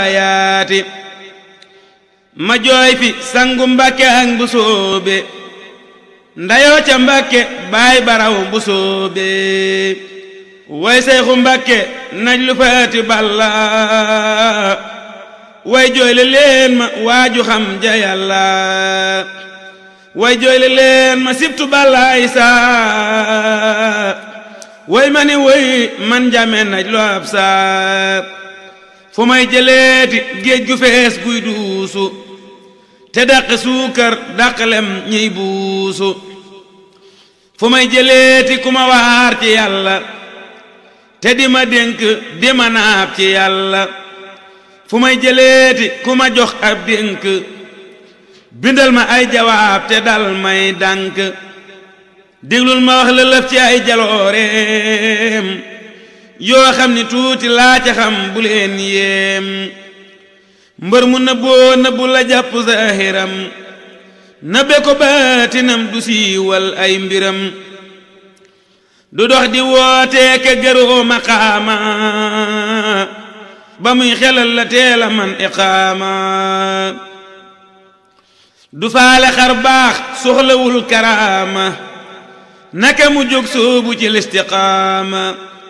ayaati ma jooy fi sangu Mbàkke ak Mbusoobe ndayoo ca Mbàkke baay baraw Mbusoobe way Seexu Mbàkke naj lu faati balla way jooyle leen ma waaju xam ja Yàlla way jooyle leen ma sibtu balla Isa way ma ni way man jame naj lu ab saa fu may jëleeti géej gu fees guy duusu te dàq suukar dàq lem ñiy buusu fu may jëleeti ku ma waar ci Yàlla te di ma dénk di ma naab ci Yàlla fu may jëleeti ku ma jox ab dénk bindal ma ay jawaab te dal may dànk déglul ma wax la lëf ci ay jalooreem yoo xam ni tuuti laa ca xam bu leen yéem mbër mu nëbboo nëbbu la jàpp zahiram nëbbe ko baatinam du siiwal ay mbiram du dox di wootee ke gëroo maqaama ba muy xelal la teela man iqaama du faale xar baax soxlawul karaama naka mu jóg soobu ci listiqaama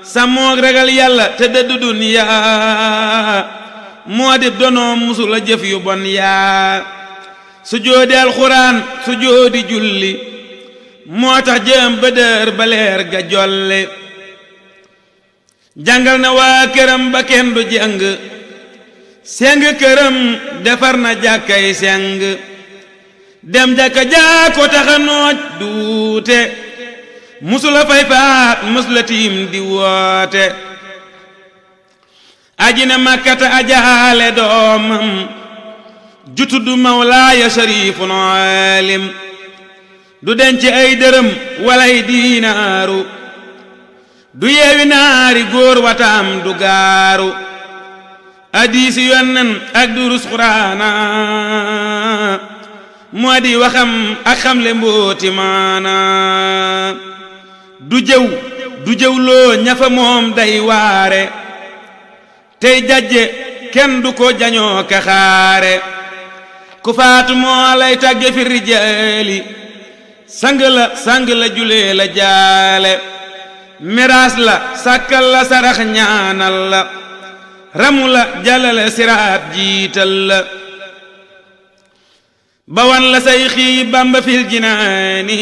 sàmmoog ragal Yàlla te dëddu duniyaa moo di donoom musula jëf yu bon yaa su joodi alxuraan su joodi julli moo tax jëm bëdër ba leer ga jolle jàngal na waa këram ba kenn du jàng seng këram defar na jàkkay seng dem jàkka jaako taxa nooj duute musula fay faat musula tiim di woote ajina makkata ajaale doomam jutudu mawlaaya sharifun alim du denc ay dërëm walay diinaaru du yeewi naari góor wataam du gaaru hadiisi yonnen ak durus quraana moo di waxam ak xamle mbooti maana du jëw loo ñafa moom day waare tey jajje kenn du ko jañoo ka xaare ku faatu moo lay tàgge fi rijaali sang la julee la jaale miraas la sàkkal la sarax ñaanal la ramu la jalale siraat jiital la bawan la say xii Bamba fil jinaani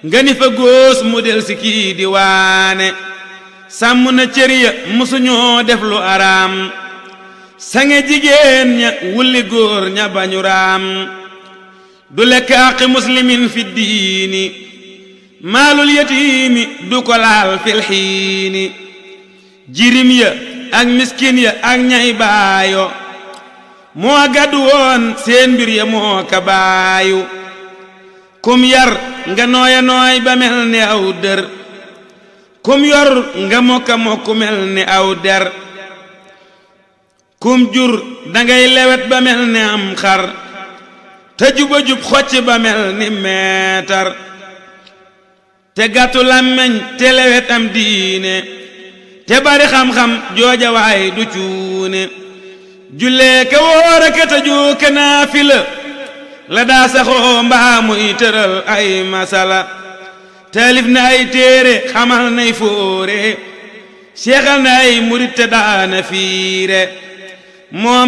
nga ni fa góos mu del si kii di waane sàmm na cër ya musuñoo def lu araam sange jigéen ña wulli góor ña bañu raam du lekk àqi muslimin fi diini maalul yatiimi du ko laal fil xiini jirim ya ak miskin ya ak ñay baayo moo gàddu woon seen mbir ya moo ka baayu kum yar nga nooya nooy ba mel ni aw dër kum yor nga mokka mokku mel ni aw der kum jur dangay lewet ba mel ni am xar te juba jub xocc ba mel ni meetar te gàttu làmmeñ te lewet am diine te bari xam-xam jooja waay du cuune jullee ka wóor a ka tëju ka naafila la daa saxoo mbaa muy tëral ay masala taalif na ay téere xamal nay fóore seexal na ay murit te daana fiire moo